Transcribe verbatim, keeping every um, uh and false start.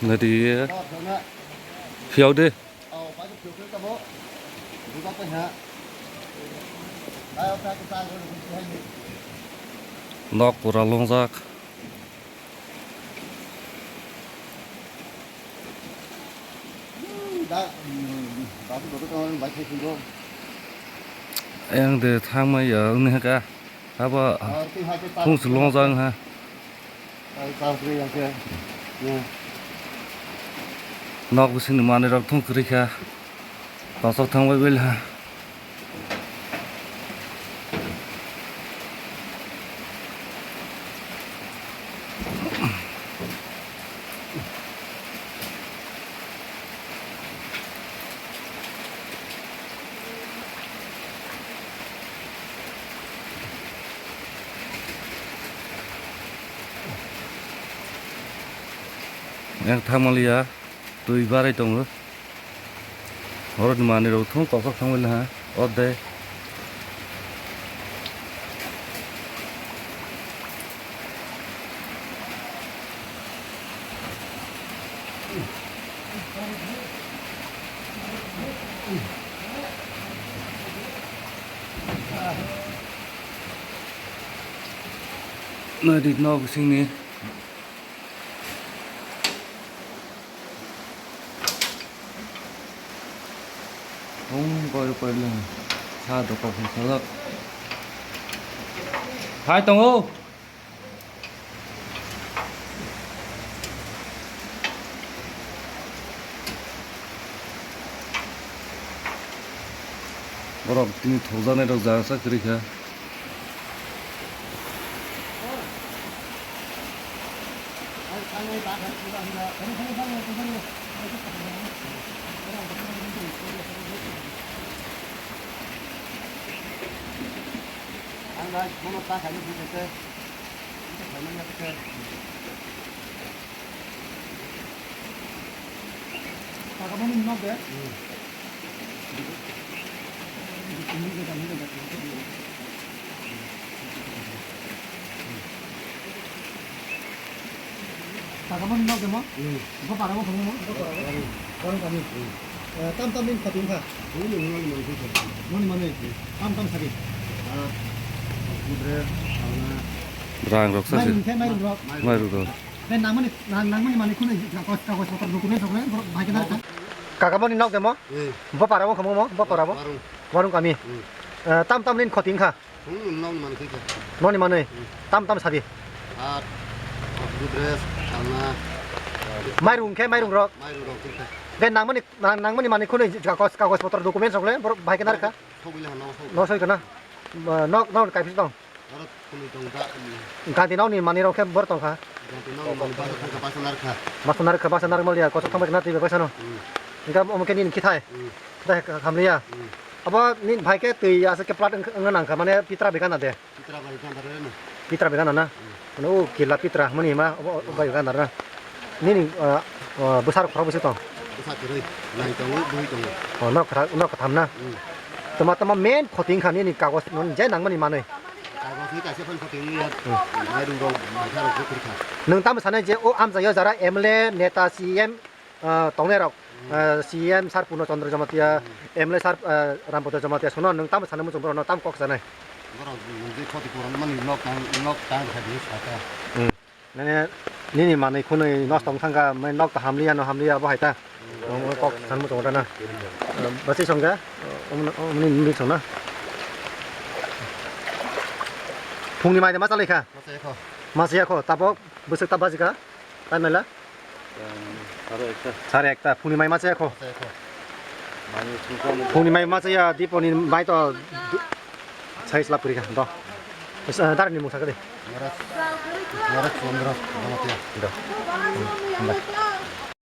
Nadi. Phiao de. Nok pura longjak. Ayang de thangmai ya wngni haka. Abo thung si longjak ha. Nok bisingni manwi rok thung kwrwi kha. Kochok thangbai bel ha. Yang thangmaliya, twi barai tongo. Horokni manwi rok thung kochok thangmani ha, o de. Nadi nok bisingni. Om koi koi lang. Sa dokok salak. Hai tongo. Borok tini thokjaknai rok jaga sa kwrwi kha. Kakamani nok de. Kakamani nok de mo? Hmm. Bo para mo, mo? Bo para mo? Para mo. Para mo kami. Hmm. Eh, tam tam din khati kha. Hmm, noni mani. Noni mani. Hmm. Tam tam sari. Ah, gudre, sauna. Rang rok sa. Mairung khe, mairung rok. Mairung rok. Be nangmani, nang-, nangmani manwi khwnwi kagoj, kagoj potor document rok le borok bai khe narwkha. Kakamani nok de mo? Eh. Bo para bo khamung mo? Bo para bo? Warung. Warung kami. Hmm. Eh, tam tam din khoti wngkha? Hmm, nokni manwi khe. Nokni manwi? Hmm. Tam tam sadi? Hat, gudres, salna. Mairung khe, mairung rok? Mairung rok khe. Be nangmani, nang-, nangmani manwi khwnwi kagoj, kagoj potor document rok le borok bai khe narwkha? Thogwi le hano, thogwi. No soi kana? Nok, nok kaiphi tong? Aro khwnwi tong ta, um. Ganti nokni manwi rok khe bor tong kha. Ganti nokni manwi basa thang kha, basa nar kha. Basa nar kha, basa nar maliya, kochok thangbai kha na twi bai basa no. Hmm. Hingkhe omo khe nini kithai. Hmm. Kithai kha, hamliya. Hmm. Abo nini bai khe twi aswk khe plat wng, wngna nang kha, mane pitra bai gana de. Pitra bai gana de no. Pitra bai gana na. Hmm. Mane o kila pitra mani ma, obo, obo bai gana na. Nini, ah, ah, bwsarok khorok bwswk tong? Bwsa kwrwi, nai tongo, bui tongo. Oh, nok kwthar-, nok kwtham na? Hmm. Tama, tama main khoti wngkha nini kagoj, nini je nangmani manwi. Kagoj ni kaisa phano khoti wngya. Hmm. Mairung rok, maitha rok kwrwi kha. Nwng tamo sanai je o amchaio jara M L A, neta, C M, ah, tongnai rok, hmm, ah, C M sir Purno Chandra Jamatia, hmm, M L A sir, ah, Rampada Jamatia, sono nwng tamo sanai muchung borok no tamo kok sanai? Borok nwng je khoti pura mani nok tang, nok tang kha di saka. Hmm. Nini, nini manwi khwnwi nosto wng thangkha, omo nok to hamliya, no hamliya, abo hai ta. Omo kok sanmo tongo ta na. Basi songkha, omo, omo nini nini song na. Phungni mai de ma chalai kha? Ma chaya kho. Ma chaya kho, tabok bwswk ta baji kha? Tai mela? Sare ekta. Sare ekta, phungni mai ma chaya kho? Ma chaya kho. Phungni mai ma chaya, diponi mai to du-, sai slap kri kha, do. Is, eh, dar ni mung sakha de. Noraj, Noraj Chandra Jamatia. Do. Hmm, hmm.